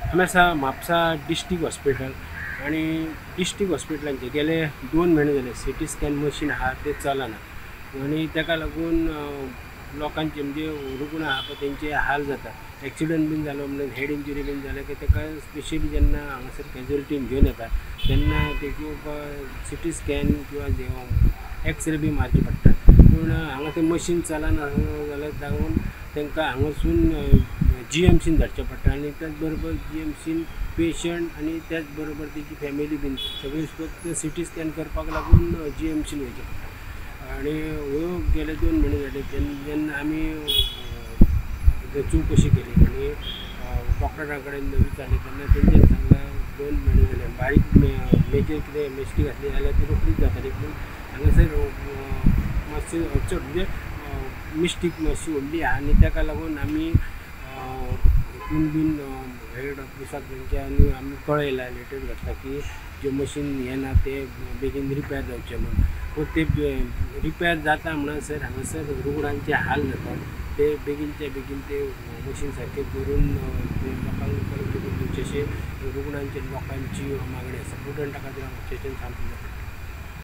आमी आसा Mapusa district hospital आनी डिस्ट्रिक्ट हॉस्पिटलांचे गेले 2 म्हयने जाले सीटी स्कॅन मशीन आहा तें चलना आनी ताका लागून लोकांचे म्हणजे रुग्ण आहा पळय तेंचे हाल जाता. एक्सिडंट बीन जालो म्हणजे हेड इंजुरी बीन जाले की ताका स्पेशली जेन्ना हांगासर कॅज्युअलिटीन घेवन येता तेन्ना तेजी सीटी स्कॅन किंवां एक्सरे बी मारचे पडटा. पूण हांगा तें मशीन चलना जाल्यार लागून तांकां हांगासून जीएमसीन धाडचें पडटा आनी त्याच बरोबर जीएमसीन पेशंट आनी त्याच बरोबर तेजी फॅमिली बीन सगळी फक्त सीटी स्कॅन करपाक लागून जीएमसीन वयचें पडटा. आनी ह्यो गेले 2 म्हयने जाले जेन्ना आमी चवकशी केली आनी डॉक्टरा कडेन विचारलें तेन्ना तेंच्यांनी सांगलें 2 म्हयने जाले बारीक मेजर कितें मिस्टेक आसली जाल्यार ती रोखडीच जाताली, पूण हांगासर मातशें चड म्हणजे मिस्टेक मातशी व्हडली आहा आनी ताका लागून आमी हितून बीन हेड ऑफिसाक तेंच्या आनी आमी कळयलां, लेटर घातला की जें मशीन हें ना तें बेगीन रिपेर जावचें म्हूण. पूण ते रिपेर जाता म्हणसर हांगासर रुग्णांचे हाल जातात, ते बेगीनच्या बेगीन ते मशीन सारकें करून ते लोकांक उपलब्ध करून दिवचें अशें रुग्णांचे लोकांची मागणी आसा. प्रुडंट ताका सामकें.